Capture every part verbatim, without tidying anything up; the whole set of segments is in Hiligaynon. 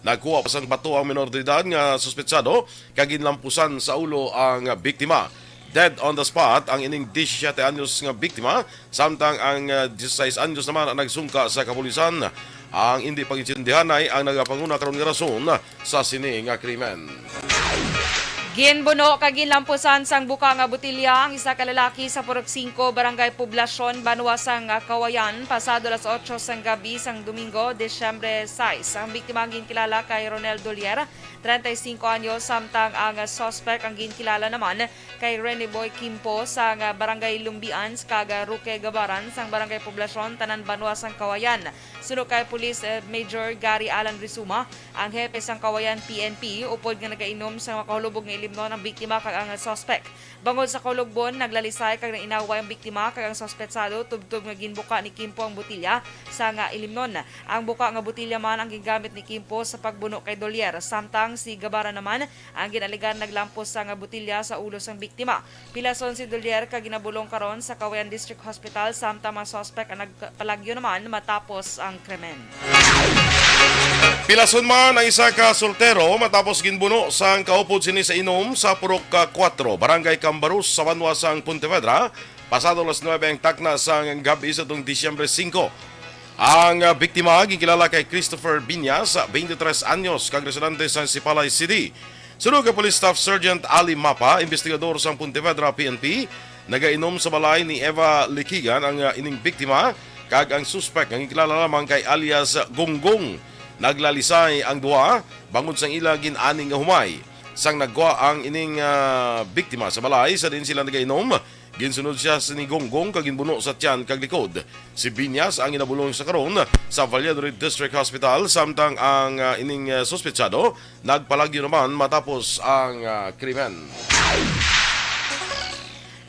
Nagkuha pa sang bato ang menor de edad nga suspetsado kag ginlampusan sa ulo ang biktima. Dead on the spot ang ining disisiete anyos nga biktima, samtang ang, ah, disisais anyos naman ang nagsungka sa kapulisan. Ang indi pag-intindihanay ang nagapanguna karon nga rason sa sini nga krimen. Ginbuno kag ginlampusan sang buka nga botelya ang isa ka lalaki sa Purok Singko, Barangay Poblacion, banwa sang Kawayan, pasado alas otso sang gabi sang Domingo, Disyembre sais. Ang biktima ang ginkilala kay Ronel Dolier, treinta y cinco anyos, samtang ang suspect ang ginkilala naman kay Rene Boy Kimpo sang Barangay Lumbian kag Roque Gabaran sang Barangay Poblacion, tanan banwa sang Kawayan. Suno kay Police, eh, Major Gary Alan Rizuma, ang hepe sang Kawayan P N P, upod nga nagainom sang makahulubog nga ilimnon ang biktima kag ang suspect. Bangod sa kahulogbon, naglalisay kag nainaway ang biktima kag ang suspetsado tubtob nga ginbuka ni Kimpo ang botilya sang ilimnon. Ang buka nga botilya man ang gingamit ni Kimpo sa pagbuno kay Dolier, samtang si Gabaran naman ang gin-alegar naglampos sang botilya sa ulo sang biktima. Pilason si Dolier kag ginabulong karon sa Kawayan District Hospital, samtang mga suspek ang nagpalagyo naman matapos ang krimen. Pilason man ang isa ka soltero matapos ginbuno sang kaupod sini sa inom sa Purok Kuwatro, Barangay Cambarus, sa banwa sang Pontevedra, pasado alas nuebe ang takna sang gab-i sa tong Disyembre singko. Ang, ah, biktima ginkilala kay Christopher Binyas, twenty-three anyos, kag residente sa Sipalay City. Suno kay Police Staff Sergeant Ali Mapa, investigador sang Pontevedra P N P, nagainom sa balay ni Eva Likigan ang, ah, ining biktima, kag ang suspek nga ginkilala lamang kay alias Gunggong. Naglalisay ang duha bangod sang ila gin-ani nga humay. Sang nagwa ang ining, ah, biktima sa balay sa diin sila nagainom, ginsunod siya ni Gunggong kag ginbuno sa tiyan kag likod. Si Binyas ang ginabulong sa karon sa Valladolid District Hospital, samtang ang, ah, ining, ah, suspetsado nagpalagyo naman matapos ang, ah, krimen.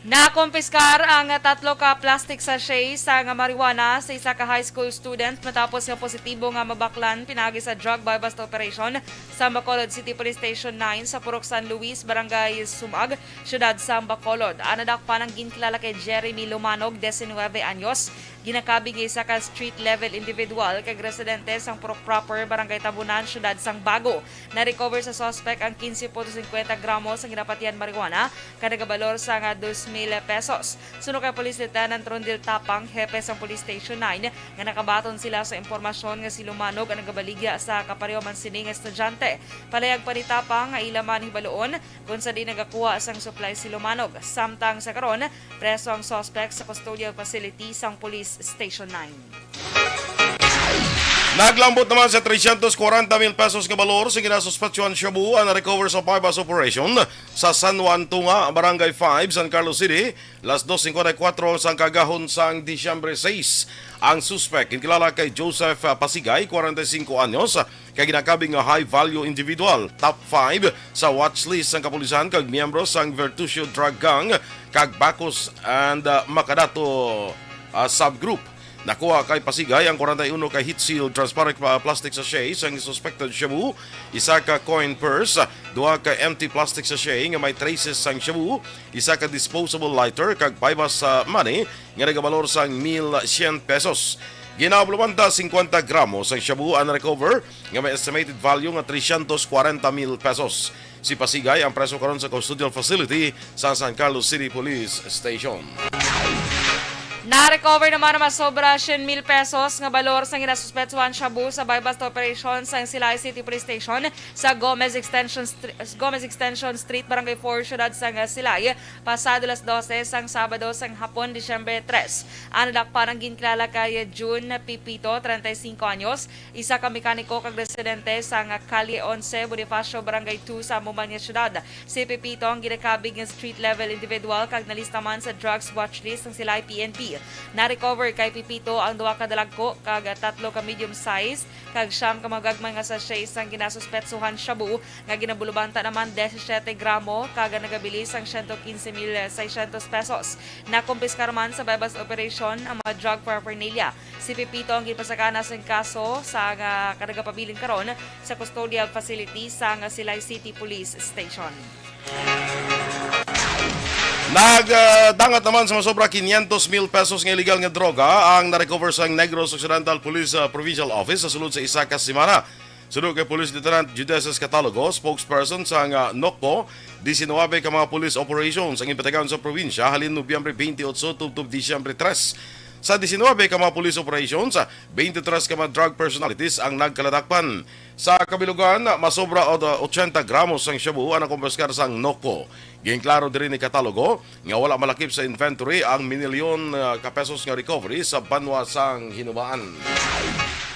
Nakumpiskar ang tatlo ka plastic sachet sang marijuana sa isa ka high school student matapos nga positibo nga mabaklan pinaagi sa drug buy-bust operation sa Bacolod City Police Station nine sa Purok San Luis, Barangay Sumag, Siyudad sang Bacolod. Ang nadakpan ang ginkilala kay Jeremy Lumanog, diecinuebe anyos, ginakabig nga isa ka street level individual kag residente sang Purok Proper, Barangay Tabunan, Siyudad sang Bago. Na-recover sa suspek ang quince punto cincuenta gramo sang ginapatihan marijuana nga nagabalor sang dos mil pesos. Suno kay Police Lieutenant Rondel Tapang, hepe sang Police Station nine, nga nakabaton sila sa impormasyon nga si Lumanog ang nagabaligya sa kapareho man sini nga estudyante. Palayag pa ni Tapang nga ila man hibaluon kon sa diin nagakuha sang supply si Lumanog. Samtang sa karon, preso ang suspek sa custodial facility sang Police Station nine. Naglambot naman sa trescientos kwarenta mil pesos nga balor sa ginasuspetsyohan shabu ang na-recover sa buy-bust operation sa San Juan Tunga, Barangay five, San Carlos City, las dos cincuenta y cuatro sang kagahon sang Disyembre sais. Ang suspek ginkilala kay Joseph, ah, Pasigay, kwarenta y singko anyos, kay ginakabig nga high value individual, top five sa watch list sang kapulisan kag miyembro sang Vertucio Drug Gang kag Bacos and, ah, Makadato, ah, subgroup. Nakuha kay Pasigay ang kwarenta y uno ka heat-sealed transparent, ah, plastic sachet sang suspected shabu, isa ka coin purse, duha ka empty plastic sachet nga may traces sang shabu, isa ka disposable lighter, kag buy-bust, ah, money nga nagabalor sang mil cien pesos. Ginabulumanta, cincuenta gramo sang shabu ang na-recover nga may estimated value nga trescientos kwarenta mil pesos. Si Pasigay ang preso karon sa custodial facility sa San Carlos City Police Station. Na-recover naman ang masobra cien mil pesos nga balor sang ginasuspetsuhan shabu sa buy-bust operation sa Silay City Police Station sa Gomez Extension Str-, Gomez Extension Street, Barangay four, Siyudad sang Silay, pasado alas doce sang Sabado sang hapon, Disyembre tres. Ang nadakpan ang ginkilala kay June Pipito, treinta y cinco anyos, isa ka mekaniko kag residente sang Calle onse, Bonifacio, Barangay two sa amo man nga siyudad. Si Pipito ang ginakabig nga street level individual kag nalista man sa drugs watch list sang Silay P N P. Na-recover kay Pipito ang duha ka dalagko kag tatlo ka medium size kag siyam ka mga gagmay nga sachet sang ginasuspetsuhan shabu nga ginabulubanta naman disisiete gramo kag nagabilin sang siyento kinse mil seiscientos pesos. Nakumpiskar man sa buy-bust operation ang mga drug paraphernalia. Si Pipito ang ginpasakana sang kaso sa nga nagapabilin karon sa custodial facility sang Silay City Police Station. Nagdangat naman sa masobra quinientos mil pesos nga illegal nga droga ang na-recover sang Negros Occidental Police, ah, Provincial Office sa sulod sa isa ka semana. Suno kay Police Lieutenant Judeces Catalogo, spokesperson sang NOCPO, diecinuebe ka mga police operations ang ginpatigayon sa probinsya halin Nobyembre twenty-eight tubtob Disyembre tres. Sa diecinuebe ka mga police operations, twenty-three ka mga drug personalities ang nagkaladakpan. Sa kabilugan, masobra og ochenta gramos sang shabu ang nakumpiskar sang NOCPO. Ginklaro diri ni Catalogo nga wala malakip sa inventory ang minilyon, ah, ka pesos nga recovery sa banwa sang Hinumaan.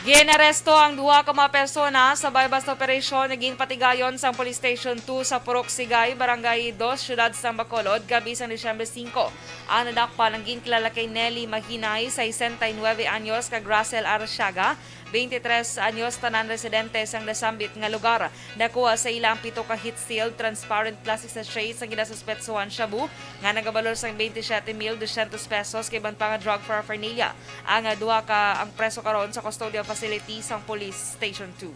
Ginaresto ang duha ka mga persona sa buy-bust operasyon nga ginpatigayon sang Police Station two sa Purok Sigay, Barangay Dos, Siyudad sang Bacolod, gab-i sang Disyembre singko. Ang nadakpan ang ginkilala kay Nelly Mahinay, sesenta y nuebe anyos, kag Russell Arsiaga, twenty-tres anyos, tanan residente sang nasambit nga lugar. Nakuha sa ila ang pito ka heat-sealed transparent plastic sachets nga ginasuspetsuhan shabu nga nagabalor sang twenty-seven mil dosyentos pesos kag iban pa nga drug paraphernalia. Ang duha ka ang preso karon sa custodial facility sang Police Station two.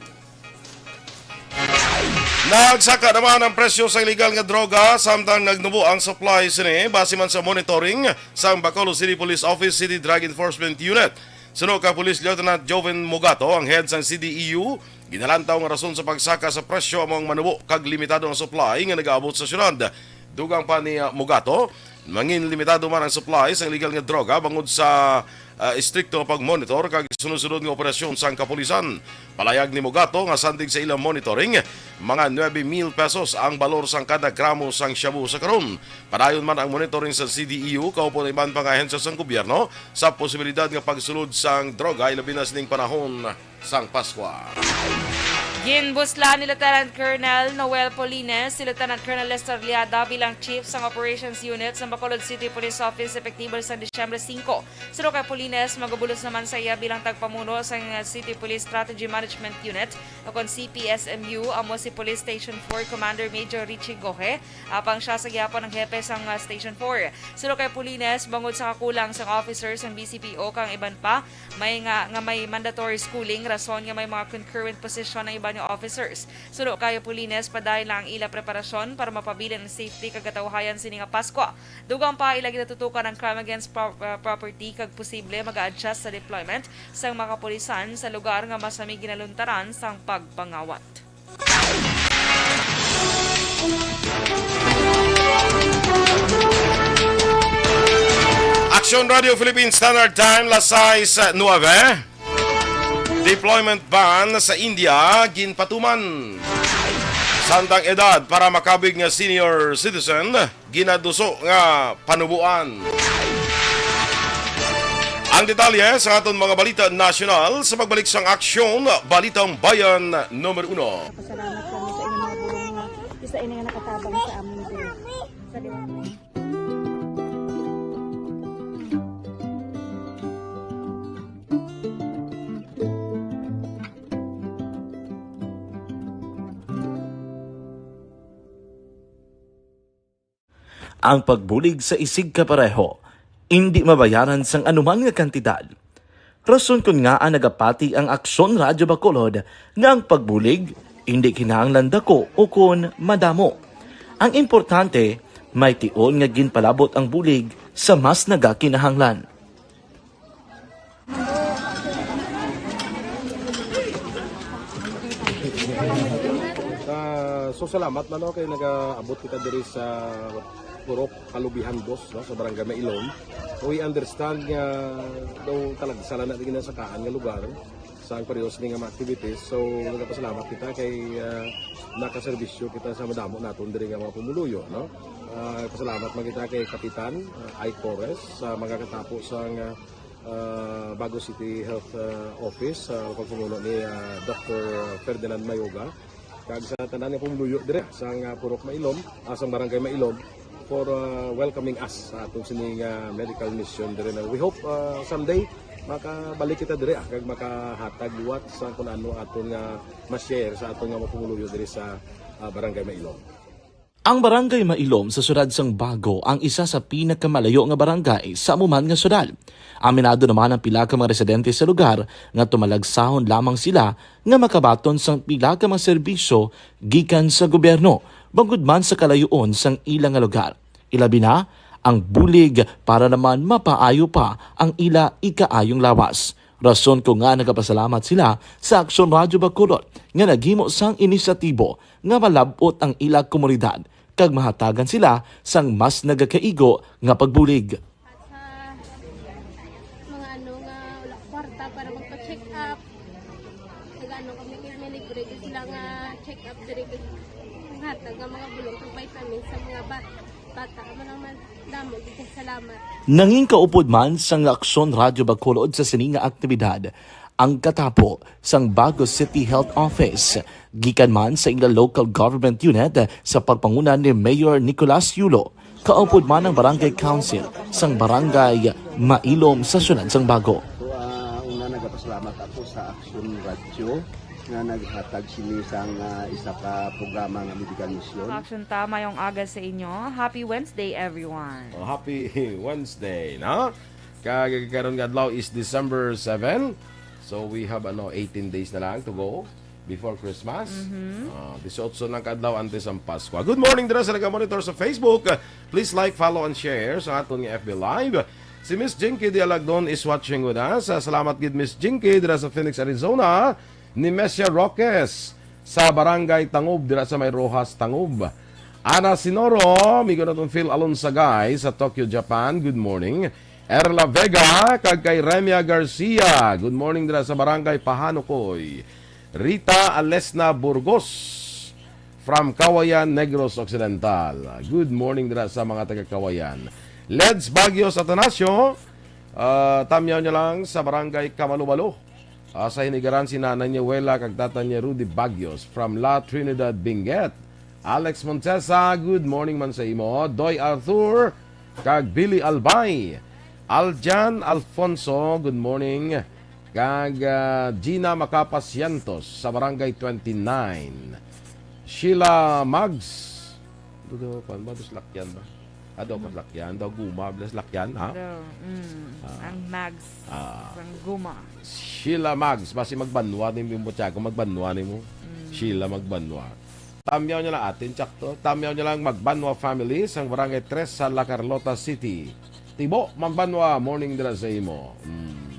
Nagsaka naman ang presyo sa illegal nga droga samtang nagnubo ang supply sini, base man sa monitoring sang Bacolod City Police Office City Drug Enforcement Unit. Suno kay Police Lieutenant Joven Mogato, ang head sang C D E U, ginalantaw nga rason sa pagsaka sa presyo amo ang manubo kag limitado nga supply nga nagaabot sa syudad. Dugang pa ni, ah, Mogato, mangin limitado man ang supply sang illegal nga droga bangod sa, ah, estrikto nga pagmonitor kag sunod-sunod nga operasyon sang kapulisan. Palayag ni Mogato nga sandig sa ilang monitoring, mga nuebe mil pesos ang balor sang kada gramo sang shabu sa karon. Padayon man ang monitoring sa C D E U, kaupod ang iban pa nga ahensya sang gobyerno sa posibilidad nga pagsulod sang droga, ilabi na sining panahon sang Paskwa. Ginbuslan ni Lieutenant Colonel Noel Polines si Lieutenant Colonel Lester Liada bilang Chief sang Operations Unit sa Bacolod City Police Office epektibo sang Disyembre singko. Suno kay Polines, magabulos naman sa iya bilang tagpamuno sang City Police Strategy Management Unit, o kon C P S M U, amo si Police Station four Commander Major Richie Gohe, apang siya sa gihapon ang hepe sang, ah, Station four. Suno kay Polines, bangod sa kakulang sang officers sang B C P O kag iban pa, may nga, nga may mandatory schooling, rason nga may mga concurrent position ang iban nga officers. Suno kay Polines, padayon lang ang ila preparasyon para mapabilin ang safety kag katawhayan sini nga Paskwa. Dugang pa, ila ginatutukan ang crime against pro-, uh, property kag posible mag-a-adjust sa deployment sang mga kapulisan sa lugar nga mas may ginaluntaran sang pagpangawat. Aksyon Radio Philippine Standard Time, las sais nuebe. Deployment ban sa India ginpatuman. Samtang edad para makabig nga senior citizen, ginaduso nga panuboan. Ang detalye sa aton mga balita nasyonal sa pagbalik sang Aksyon, Balitang Bayan number uno. Pasalamat kami sa inyong mga bulong nga isa ini nga nakatabang sa amin diri. Sa Ang pagbulig sa isigkapareho indi mabayaran sang anuman nga kantidad. Rason kon ngaa nagapati ang Aksyon Radyo Bacolod nga ang pagbulig indi kinahanglan dako ukon madamo. Ang importante, may tion nga ginpalabot ang bulig sa mas nagakinahanglan. Ah, so, salamat man, no, kay nagaabot kita diri sa Purok Kalubihan Dos, no, sa Barangay Mailom. We understand nga daw talagsa lang na di ginasakaan nga lugar sa ang parehas ni nga mga activities. So, nagapasalamat kita kay, ah, nakaserbisyo kita sa madamo naton diri nga mga pumuluyo, no? Ah, pasalamat man kita kay Kapitan, ah, Ike Torres sa mga katapo sa nga ah, Bago City Health, ah, Office, sa pagpamuno ni, ah, Doctor Ferdinand Mayoga, kag sa tanan nga pumuluyo dire sa nga Purok Mailom, ah, sa Barangay Mailom, for, ah, welcoming us sa aton sini nga medical mission dire na. We hope, ah, someday makabalik kita dire, ah, kag makahatag liwat sa kun ano aton nga ma-share sa aton nga mga pumuluyo dire sa, ah, Barangay Mailom. Ang Barangay Mailom sa siyudad sang Bago ang isa sa pinakamalayo nga barangay sa amo man nga siyudad. Aminado naman ang pila ka mga residente sa lugar nga tumalagsahon lamang sila nga makabaton sang pila ka mga serbisyo gikan sa gobyerno, bangod man sa kalayoon sang ila nga lugar. Ilabi na ang bulig para naman mapaayo pa ang ila ikaayong lawas. Rason ko nga nagapasalamat sila sa Aksyon Radyo Bacolod nga naghimo sang inisyatibo nga malab-ot ang ila komunidad kag mahatagan sila sang mas nagakaigo nga pagbulig. At sa mga ano nga wala kwarta para magpa-check up, nag-ano kami, may libre ko sila nga check up diri, kag hatag nga mga bulong kag vitamins sa mga ba-, bata. Amo lang man, damo gid kay salamat. Nangin kaupod man sang Aksyon Radyo Bacolod sa sini nga aktibidad ang katapo sang Bago City Health Office, gikan man sa ila local government unit sa pagpanguna ni Mayor Nicolas Yulo. Kaupod man ang Barangay Council sang Barangay Mailom sa siyudad sang Bago. So, ah, una, nagapasalamat ako sa Aksyon Radyo nga naghatag sini sang, ah, isa ka programa nga medical mission. Action ta, mayong aga sa inyo. Happy Wednesday, everyone. Oh, happy Wednesday, no? Kag karon nga adlaw is December seven. So we have, ano, eighteen days na lang to go before Christmas. Mhm. Ah, dieciocho na ka adlaw antes ang Pasko. Good morning dira sa naga-monitor sa Facebook. Please like, follow, and share sa aton nga F B Live. Si Miss Jinky Dialagdon is watching with us. Ah, salamat gid, Miss Jinky, dira sa Phoenix, Arizona. Ni Messia Roques sa Barangay Tangub, dira sa may Roxas, Tangub. Ana Sinoro, amigo naton Phil Alonsagay sa Tokyo, Japan. Good morning. Erla Vega, kag kay Remia Garcia. Good morning dira sa Barangay Pahanukoy. Rita Alesna Burgos from Kawayan, Negros Occidental. Good morning dira sa mga taga Kawayan. Leds Baguio Atanasio, ah, tamyaw niya lang sa Barangay Kamalubalu. Ah, sa hinigaran si Nanay Niuela kag Tatay ni Rudy Baguios from La Trinidad, Benguet. Alex Montesa, good morning man sa imo. Doy Arthur kag Billy Albay. Aljan Alfonso, good morning. Kag, ah, Gina Macapas Cientos sa Barangay twenty-nine. Sheila Mags. Dudo, kuwan ba? Dos lakyan ba? Ah, daw, hmm, paslakyan. Daw guma, blas lakyan, ha? Daw, mm, ah, ang mags, ah, sang guma. Sheila Mags, basi magbanwa din yung butya ko, magbanwa ni mo. Mm. Sheila magbanwa. Tamyaw niya lang atin, tsakto. Tamyaw niya lang magbanwa family sang Barangay Tres sa La Carlota City. Tibo, magbanwa, morning dira sa imo. Mm.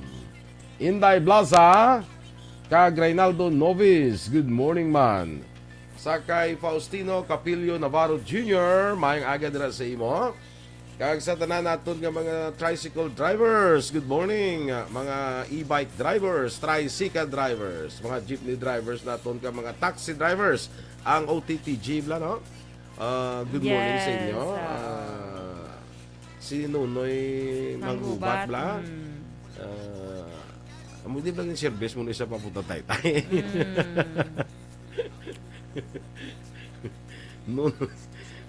Inday Blaza, kag Reynaldo Novis, good morning man. Sa kay Faustino Capillo Navarro Junior, maayong aga dira sa imo. Kag sa tanan naton nga mga tricycle drivers, good morning. Mga e-bike drivers, tricycle drivers, mga jeepney drivers naton, kag mga taxi drivers, ang O T T G bla, no? Ah, good morning sa inyo. Yes, ah. Ah, si Nonoy Manggubat. Manggubat bla. Mm. Ah, amo di ba yung service mo na isa pa punta Taytay? Mm. Nonoy,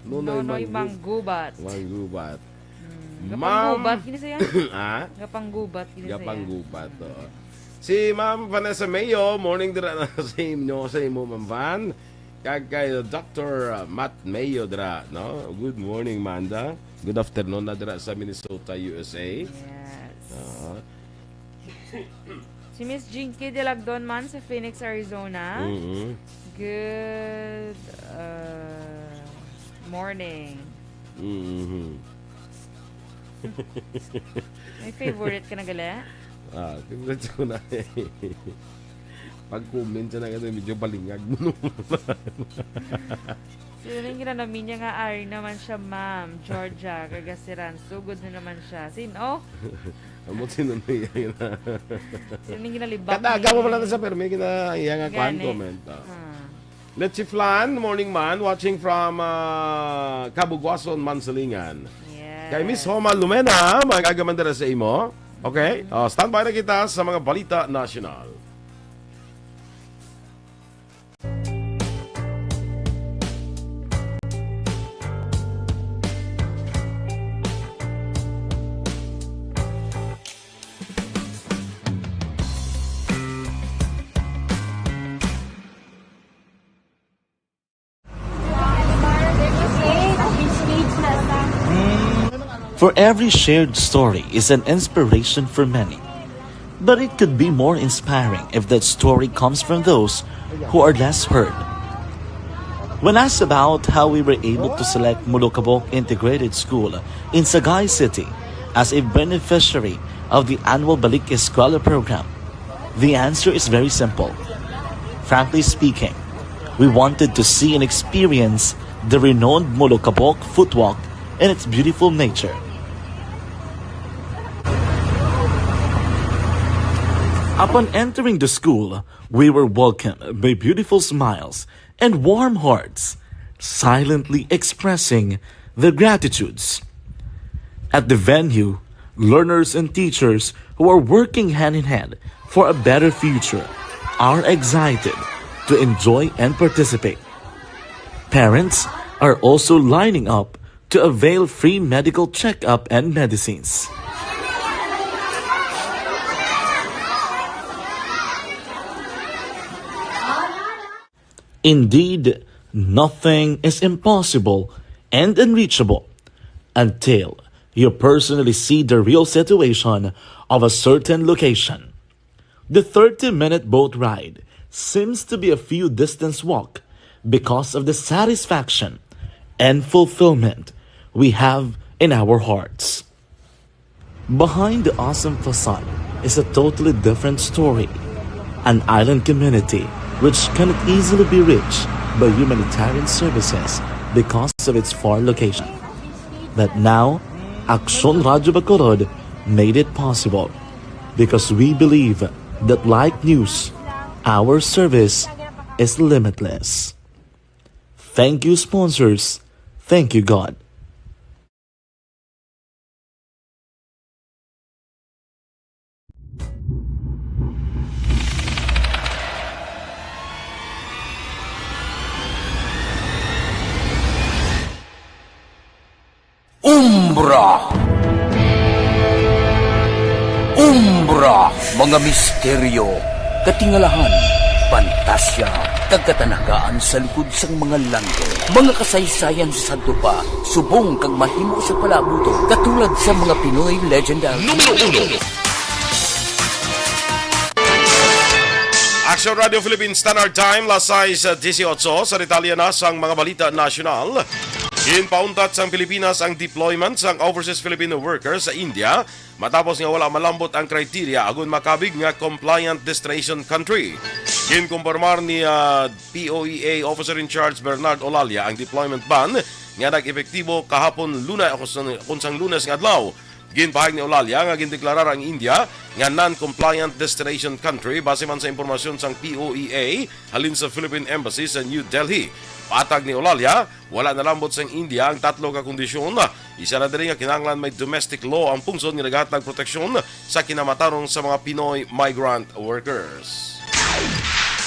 Nonoy Nonoy Manggu-, Manggubat. Manggubat. Mm. Ma'am. Gapanggubat, kini siya? Ha? Gapanggubat, kini siya. Gapanggubat, oo. Si Ma'am Vanessa Mayo, morning dira na sa inyo, sa imo, Ma'am Van. Kag kay Doctor Matt Mayo dira, no? Good morning, Manda. Good afternoon na dira sa Minnesota, U S A. Yes. Oo. Si Miss Jinky Dilagdon man sa Phoenix, Arizona. Mm-hmm. Good, uh, morning. Mm-hmm. May favorite ka na gali? Ah, favorite ko na eh. Pag-comment siya na kasi medyo balingag mo naman. Sino yung ginanami niya nga ari naman siya, ma'am? Georgia, kagasiran. Sugod na naman siya. Sino? Amo sino na iya yun? Sino yung ginalibak niya? Kadaga mo pala na sa permi, kina iya nga kwan, gani, comment. Ah. Ah. Let's see, Flan, morning man, watching from, ah, Cabugwason, Mansilingan. Yes. Kay Miss Homa Lumena, mag-agaman dira sa imo. Okay? Mm-hmm. Ah, standby na kita sa mga balita nasyonal. For every shared story is an inspiration for many. But it could be more inspiring if that story comes from those who are less heard. When asked about how we were able to select Molokabok Integrated School in Sagay City as a beneficiary of the annual Balik Eskwela program, The answer is very simple. Frankly speaking, we wanted to see and experience the renowned Molokabok Footwalk and its beautiful nature. Upon entering the school, we were welcomed by beautiful smiles and warm hearts, silently expressing their gratitudes. At the venue, learners and teachers who are working hand in hand for a better future are excited to enjoy and participate. Parents are also lining up to avail free medical checkup and medicines. Indeed, nothing is impossible and unreachable until you personally see the real situation of a certain location. The thirty-minute boat ride seems to be a few distance walk because of the satisfaction and fulfillment we have in our hearts. Behind the awesome facade is a totally different story. An island community which cannot easily be reached by humanitarian services because of its far location. But now, Aksyon Radyo Bacolod made it possible because we believe that, like news, our service is limitless. Thank you, sponsors. Thank you, God. Umbra. Umbra, mga misteryo, katingalahan, pantasya, kag katanagaan sa likod sang mga langit. Mga kasaysayan sa sadto pa, subong kag mahimo sa palaabuton, katulad sa mga Pinoy legendary. Numero uno. Action Radio Philippine Standard Time, las sais dieciocho. Sa detalye na sang mga balita nasyonal, ginpauntat sang Pilipinas ang deployment sang overseas Filipino workers sa India matapos nga wala malambot ang kriteriya agud makabig nga compliant destination country. Ginkumpirmar ni, ah, P O E A Officer in Charge Bernard Olalia ang deployment ban nga nag-epektibo kahapon Lunes, o kun sang, kun sang Lunes nga adlaw. Ginpahayag ni Olalia nga gindeklarar ang India nga non-compliant destination country base man sa impormasyon sang P O E A halin sa Philippine Embassy sa New Delhi. Patag ni Olalia, wala nalambot sang India ang tatlo ka kondisyon. Isa na diri nga kinahanglan may domestic law ang pungsod nga naghatag proteksyon sa kinamatarong sa mga Pinoy migrant workers.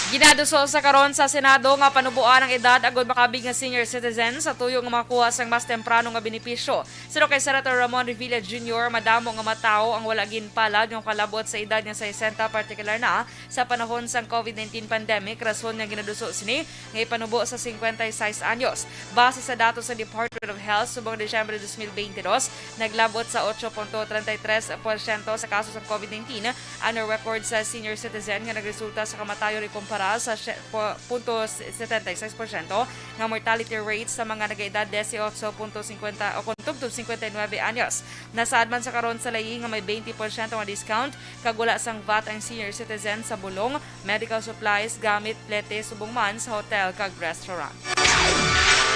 Ginaduso sa karon sa Senado nga panuboan ang edad agud makabig nga senior citizen sa tuyo nga makakuha sang mas temprano nga benepisyo. Suno kay Senator Ramon Revilla Junior, madamo nga mga tawo ang wala ginpalad nga makalab-ot sa edad nga sesenta, partikular na sa panahon sang COVID nineteen pandemic, rason nga ginaduso sini nga ipanubo sa cincuenta y seis anyos. Base sa datos sa Department of Health, subong Disyembre dos mil beintidos, naglab-ot sa ocho punto treinta y tres porsyento sa kaso sang COVID nineteen ang na-record sa senior citizen, nga nagresulta sa kamatayon ikumpara sa sie-, po-, punto setenta y seis porsyento nga mortality rate sa mga nag-edad dieciocho punto cincuenta o kon tubtob cincuenta y nueve anyos. Nasaad man sa karon sa layi nga may twenty porsyento nga discount kag wala sang vat ang senior citizen sa bulong, medical supplies, gamit, plete, subong man sa hotel kag restaurant.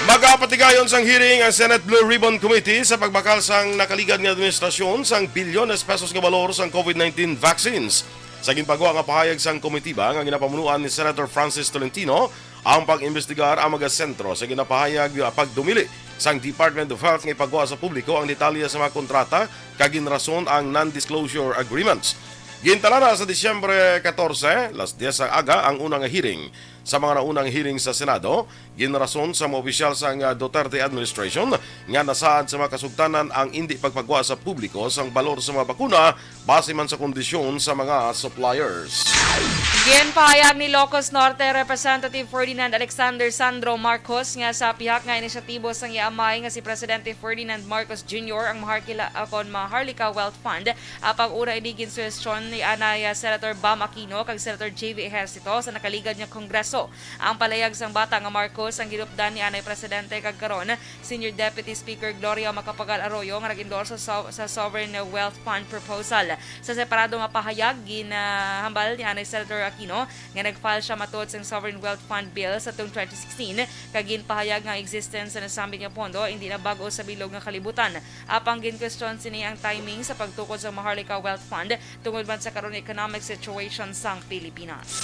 Magapatigayon sang hearing ang Senate Blue Ribbon Committee sa pagbakal sang nakaligad nga administrasyon sang bilyones pesos nga balor sang COVID nineteen vaccines. Sa ginpagwa nga pahayag sang komitiba nga ginapamunuan ni Senator Francis Tolentino, ang pag-imbestigar ang magasentro sa ginapahayag nga pagdumili sang Department of Health nga ipagwa sa publiko ang detalye sa mga kontrata kag ginrason ang non-disclosure agreements. Gintalana sa Disyembre catorce, las diez sang aga, ang una nga hearing. Sa mga naunang hearing sa Senado, ginrason sa mga opisyal sang, ah, Duterte administration nga nasaad sa mga kasugtanan ang indi pagpagwa sa publiko sang balor sa mga bakuna base man sa kondisyon sa mga suppliers. Ginpahayag ni Ilocos Norte Representative Ferdinand Alexander Sandro Marcos nga sa pihak nga inisyatibo sang iya amay nga si Presidente Ferdinand Marcos Junior ang Maharkila-, kon Maharlika Wealth Fund, apang una ini ginsuhestyon ni anay Senator Bam Aquino kag Senator J V Ejercito sa nakaligad nga Kongreso. Ang palayag sang bata nga Marcos ang ginupdan ni anay presidente kag karon Senior Deputy Speaker Gloria Macapagal Arroyo nga nag-endorse sa, so- sa Sovereign Wealth Fund proposal. Sa separado nga pahayag, ginahambal ni anay Senator Aquino nga nag-file siya matod sang Sovereign Wealth Fund Bill sa tuong twenty sixteen, kag ginpahayag nga ang existence sa nasambit nga pondo hindi na bag-o sa bilog nga kalibutan. Apang ginkwestiyon sini ang timing sa pagtukod sa Maharlika Wealth Fund tungod man sa karon nga economic situation sang Pilipinas.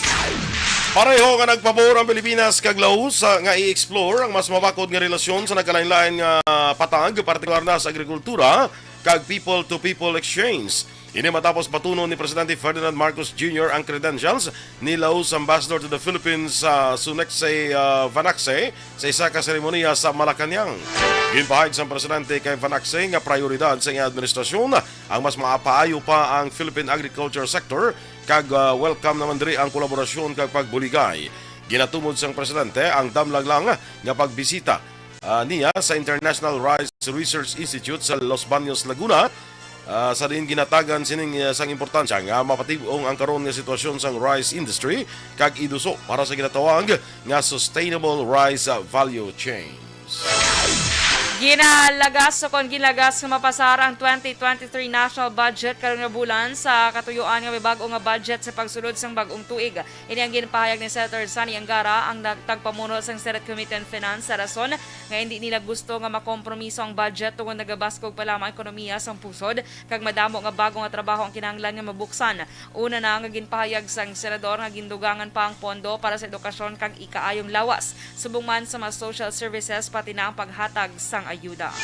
Pareho nga nagpabor ang Pilipinas kag Laos, ah, nga i-explore ang mas mabakod nga relasyon sa nagkalain-lain nga patag, partikular na sa agrikultura kag people-to-people exchange. Ini matapos batunon ni Presidente Ferdinand Marcos Junior ang credentials ni Laos Ambassador to the Philippines, ah, Sunekse, ah, Vanakse, sa isa ka seremoniya sa Malacañang. Ginpahayag sang presidente kay Vanakse nga prioridad sa iyang administrasyon ang mas mapaayo pa ang Philippine agriculture sector, kag, ah, welcome naman diri ang kolaborasyon kag pagbuligay. Ginatumod sang presidente ang damlag lang nga pagbisita, ah, niya sa International Rice Research Institute sa Los Baños, Laguna, ah, sa diin ginatagan sining, ah, sang importansya nga mapatib-ong ang karon nga sitwasyon sang rice industry kag iduso para sa ginatawag nga sustainable rice, ah, value chains. Ginalagas, o kon ginlagas nga mapasar ang twenty twenty-three national budget karon nga bulan sa katuyoan nga may bag-o nga budget sa pagsulod sang bag-ong tuig. Ini ang ginpahayag ni Senator Sonny Angara, ang nag- tagpamuno sang Senate Committee on Finance, sa rason nga hindi nila gusto nga makompromiso ang budget tungod nagabaskog pa lamang ang ekonomiya sang pusod kag madamo nga bago nga trabaho ang kinahanglan nga mabuksan. Una na nga ginpahayag sang senador nga gindugangan pa ang pondo para sa edukasyon kag ikaayong lawas, subong man sa mga social services, pati na ang paghatag sang ayuda.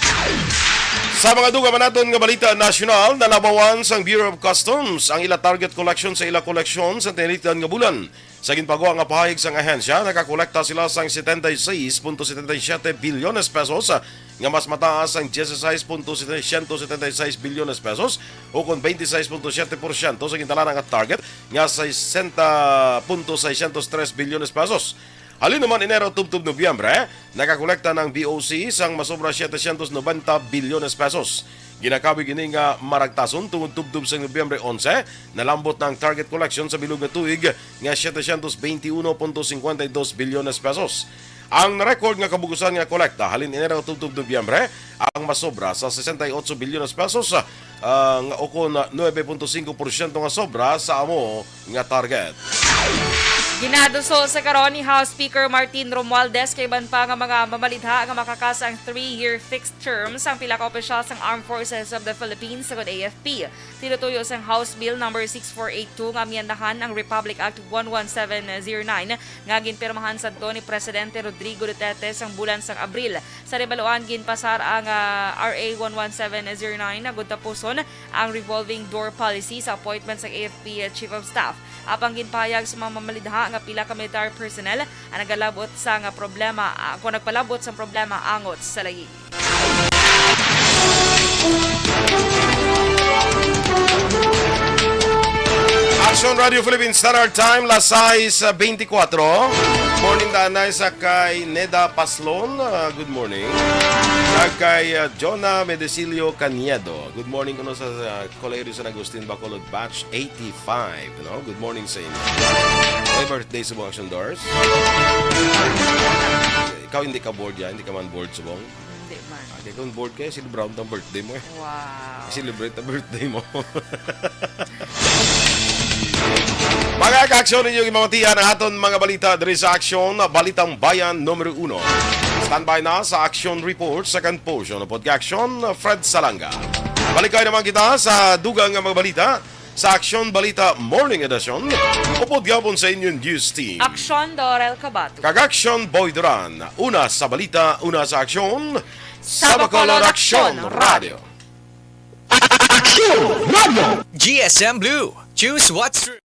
Sa mga dugang man naton nga balita nasyonal, nalabawan sang Bureau of Customs ang ila target collection sa ila koleksyon sa tinilikdan nga bulan. Sa ginpagwa nga pahayag sang ahensya, nakakolekta sila sang setenta y seis punto setenta y siete bilyones pesos, nga mas mataas sang dieciséis punto setecientos setenta y seis bilyones pesos, o kon veintiséis punto siete porsyento sa gintalana nga target nga sesenta punto seiscientos tres bilyones pesos. Halin naman Enero tubtob Nobyembre, nakakolekta na ang B O C sang masobra setecientos noventa bilyones pesos. Ginakabig ini nga maragtason tungod tubtob sang Nobyembre onse, nalambot na ang target collection sa bilog nga tuig nga setecientos veintiuno punto cincuenta y dos bilyones pesos. Ang na-record nga kabugusan nga kolekta halin Enero tubtob Nobyembre ang masobra sa sesenta y ocho bilyones pesos, ah, nga ukon nuebe punto singko porsyento nga sobra sa amo nga target. Ginaduso sa karon ni House Speaker Martin Romualdez kag iban pa nga mga mamalidha nga makakasa ang three-year fixed term sang pila ka opisyal sang Armed Forces of the Philippines, sugod A F P. Tinutuyo sang House Bill number six four eight two nga amyendahan ang Republic Act one one seven zero nine nga ginpirmahan sadto ni Presidente Rodrigo Duterte sang bulan sang Abril. Sa nahibaluan, ginpasar ang, ah, R A one one seven zero nine agud tapuson ang revolving door policy sa appointment sang A F P Chief of Staff. Apang ginpahayag sa mga mamalidha nga pila ka military personnel ang nagalabot sa nga problema, ah, kung nagpalabot sa problema angot sa layi. Action Radio Philippines Standard Time, las sais veinticuatro. Morning, Danay, sa kay Neda Paslon. Ah, good morning. Kag kay, ah, Jonah Medesilio Caniedo. Good morning kuno sa, sa Colegio San Agustin Bacolod, batch eighty-five, no? Good morning sa inyo. May birthday subong, Action Doors? Ikaw hindi ka bored yan? Hindi ka man bored subong? Hindi man. Ah, kay kung bored kayo, celebrate ang birthday mo eh. Wow. Celebrate ang birthday mo. Mga ka-aksyon, ninyo gimamatian ang aton mga balita diri sa Aksyon, Balitang Bayan numero uno. Standby na sa Aksyon Report, Second Portion, Podcast Aksyon, Fred Salanga. Balikay naman kita sa dugang nga mga balita sa Aksyon Balita Morning Edition. Upod gapon sa inyong news team. Aksyon, Dorel Cabato. Kag Aksyon, Boy Duran. Una sa balita, una sa aksyon. Sa Bacolod, Aksyon Radio. Aksyon Radio. G S M Blue. Choose what's true.